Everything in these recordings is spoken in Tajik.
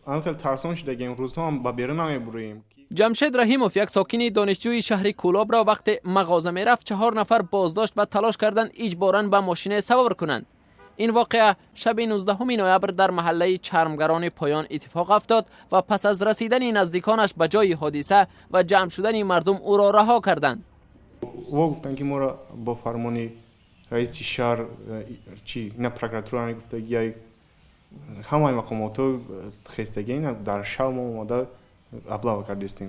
Ҳам хеле тарсон шудагем, рӯзҳо ҳам ба берун намебуроем. Ҷамшед Раҳимов, як сокини донишҷӯи шаҳри Кӯлобро вақте мағоза мерафт, чаҳор нафар боздошт ва талош карданд иҷборан ба мошине савор кунанд. Ин воқеа шаби 19 ноябр дар маҳаллаи Чармгарони Поён иттифоқ афтод ва пас аз расидани наздиконаш ба ҷои ҳодиса ва ҷамъ шудани мардум ӯро раҳо карданд. Во гуфтанд, ки моро бо фармони раиси шаҳр чи на прокуратура мегуфтагиай, ҳамаи мақомотҳо хестагӣ дар шаб мо омада облава кардистем.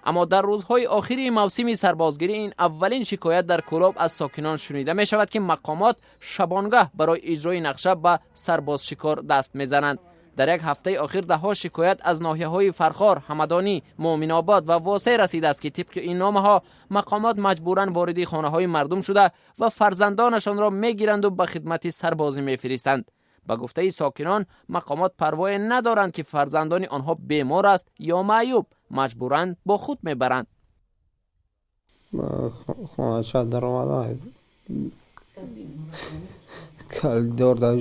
Аммо дар рӯзҳои охири мавсими сарбозгирӣ ин аввалин шикоят дар Кӯлоб аз сокинон шунида мешавад, ки мақомот шабонгаҳ барои иҷрои нақша ба сарбозшикор даст мезананд. Дар як ҳафтаи охир даҳҳо шикоят аз ноҳияҳои Фархор, Ҳамадонӣ, Муъминобод ва Восеъ расидааст, ки тибқи ин номаҳо мақомот маҷбуран вориди хонаҳои мардум шуда ва фарзандонашонро мегиранду ба хидмати сарбозӣ мефиристанд. Ба гуфтаи сокинон, мақомот парвое надоранд, ки фарзандони онҳо бемор аст ё маъюб, маҷбуран бо худ мебаранд. Хонача даромадам, калидор дар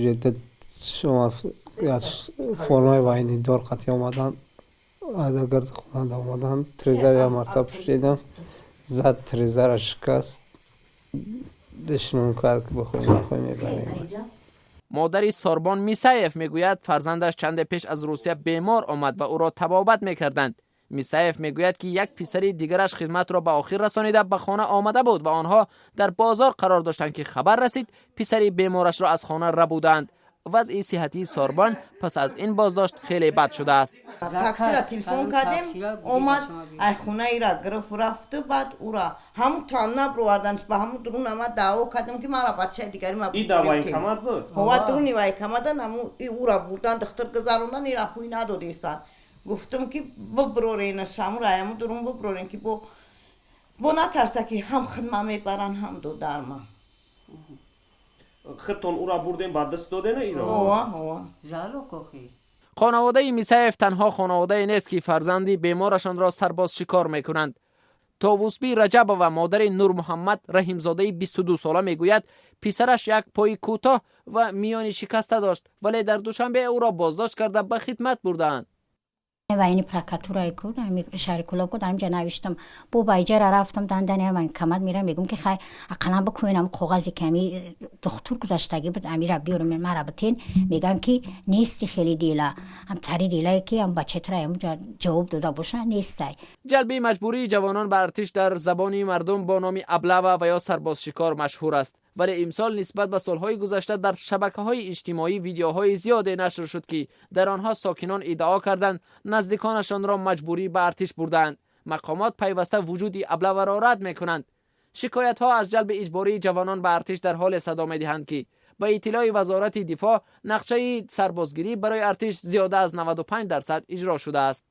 формаи военныйдор қатъи омадан, агард хонада омадан, трезар як мартаба пушидам, зад, трезара шикаст, душмон кард, ки бихоҳӣ нахоҳӣ мебарем. Модари Сорбон Мисаев мегӯяд, фарзандаш чанде пеш аз Русия бемор омад ва ӯро табобат мекарданд. Мисаев мегӯяд, ки як писари дигараш хидматро ба охир расонида ба хона омада буд ва онҳо дар бозор қарор доштанд, ки хабар расид писари беморашро аз хона рабуданд. Вазъи сиҳатии Сорбон пас аз ин боздошт хеле бад шудааст. Таксира телефон кардем, омад, ай хонаира гирифт, рафту. Баъд ура ҳамун танна бироварданш ба ҳамун дурун. Ама даъво кардем, ки мара бачаи дигари ма. И да военкомат буд? Ҳова, дуруни военкоматан. Ҳамун ура бурдан, духтур гузарондан, ира ҳуй надодесан. Гуфтум, ки биброрен шамура, ҳамун дурун биброрен, ки бо натарса, ки ҳам хидма мебаран, ҳам додарма. Худтон ура бурдем, ба даст додена иро? Ҳова, ҳова. Хонаводаи Мисаев танҳо хонаводае нест, ки фарзанди беморашонро сарбозшикор мекунанд. Товусби Раҷабова, модари Нурмуҳаммад Раҳимзодаи 22 сола, мегӯяд, писараш як пои кӯтоҳ ва миёни шикаста дошт, вале дар Душанбе ӯро боздошт карда ба хидмат бурдаанд. Военный прокуратураи ку шаҳри Кӯлоб ку, дар инҷа навиштам, бо ба иҷара рафтам, дандани военкомат мера, мегӯм, ки хай, ақаллан бикунем коғазе, ки ами духтур гузаштагӣ буд, амира биёрем, мара битен. Мегӯянд, ки нести хеле дела, ам тари делае, ки ам бачатра амҷа ҷавоб дода боша, нестай. Ҷалби маҷбурии ҷавонон ба артиш дар забони мардум бо номи облава ва ё сарбозшикор машҳур аст, вале имсол нисбат ба солҳои гузашта дар шабакаҳои иҷтимоӣ видеоҳои зиёде нашр шуд, ки дар онҳо сокинон иддао карданд, наздиконашонро маҷбурӣ ба артиш бурдаанд. Мақомот пайваста вуҷуди облаваро рад мекунанд. Шикоятҳо аз ҷалби иҷбории ҷавонон ба артиш дар ҳоле садо медиҳанд, ки ба иттилои Вазорати дифоъ нақшаи сарбозгирӣ барои артиш зиёда аз 95% иҷро шудааст.